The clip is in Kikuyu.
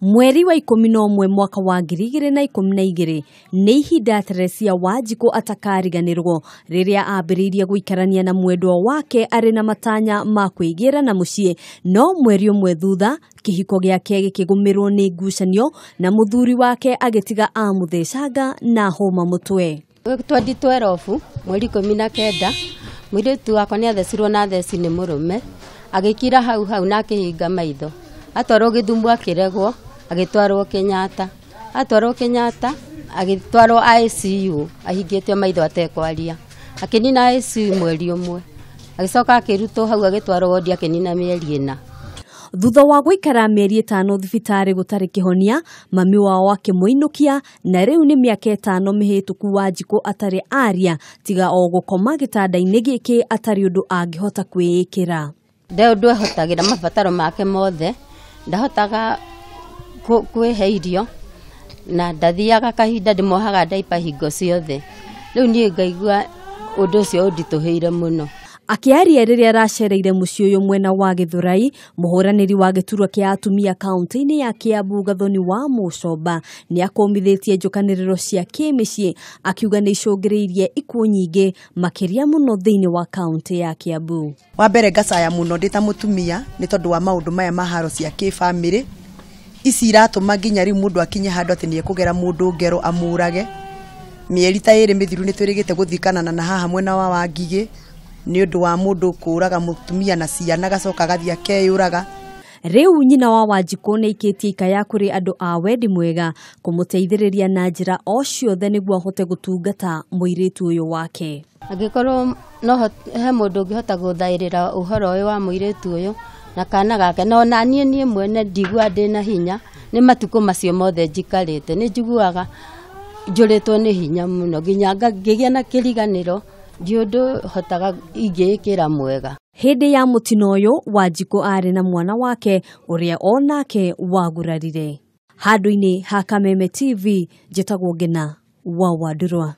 Mweri wa 11 mwaka wa 2012 nĩ ihinda Teresia Wanjikũ atakariganĩrwo rĩrĩa ambĩrĩirie gũikarania na mwendwa wake arĩ na matanya ma kwĩgĩra na mũciĩ, no mweri ũmwe thutha kĩhiko gĩake gĩkĩgũmĩrwo nĩ ngucanio na mũthuri wake agĩtiga amũthecanga na hũma mũtwe. 2012 mweri 19 mũirĩtu wakwa nĩ athecirwo na theci nĩ mũrũme, agĩkira hau hau na akĩhinga maitho, atwarwo Gĩthumo akĩregwo, agĩtwarwo Kenyatta, atwarwo Kenyatta agĩtwarwo ICU ahingĩte maitho atekwaria, akĩnina ICU mweri ũmwe, agĩcoka akĩrutwo hau agĩtwarwo wodi akĩnina mĩeri 4. Thutha wa gũikara mĩeri 5 thibitarĩ gũtarĩ kĩhonia, mami wao akĩmũinũkia na rĩu nĩ mĩaka 5 mĩhĩtũku Wanjikũ atarĩ aria tiga o gũkoma gĩtanda-inĩ gĩkĩ atarĩ ũndũ angĩhota kwĩĩkĩra. Nde ũndũ ehotagĩra mabataro make mothe, ndahotaga kwĩhe irio na ndathiaga kahinda, ndĩmohaga ndaipa hingo ciothe. Rĩu niĩ ngaigua ũndũ ũcio ũnditũhĩire mũno. Akĩaria rĩrĩa aracereire mũciĩ ũyũ mwena wa Gĩthũrai, mũhũranĩri wa gĩturwa kĩa atumia kaunti-inĩ ya Kiambu Gathoni wa Mũcomba nĩ akũmithĩtie njũkanĩrĩro cia kĩmĩciĩ akiuga nĩ icũngĩrĩirie ikuũ nyingĩ makĩria mũno thĩinĩ wa kaunti ya Kiambu. Wa mbere ngacaya mũno ndĩ ta mũtumia nĩ tondũ wa maũndũ maya ma haro cia kĩbamĩrĩ ici iratũma nginya rĩu mũndũ akinye handũ atĩ nĩ ekũgera mũndũ ngero amũrage. Mĩeri ta 2 mĩthiru nĩ twĩrĩgĩte gũthikana na haha mwena wa Wangigĩ nĩ ũndũ wa mũndũ kũraga mũtumia na ciana agacoka agathiĩ akeyũraga. Rĩu nyina wa Wanjikũ nĩ aikĩtie ikaya kũrĩ andũ a wendi mwega kũmũteithĩrĩria na njĩra o ciothe nĩguo ahote gũtungata mũirĩtu ũyũ wake. Angĩkorwo no he mũndũ ũngĩhota gũthaĩrĩra ũhoro ũyũ wa mũirĩtu ũyũ na kana gake, no na niĩ mwene ndigua ndĩna hinya nĩ matukũ macio mothe njikarĩte, nĩ njiguaga njũrĩtwo nĩ hinya mũno nginya ngĩgĩa na kĩriganĩro ndi ũndũ hotaga ingĩĩkĩra mwega. Hĩndĩ ya mũtino ũyũ Wanjikũ arĩ na mwana wake ũrĩa onake wagurarire. Handũ-inĩ ha Kameme TV njĩtagwo Ngina wa Wandurwa.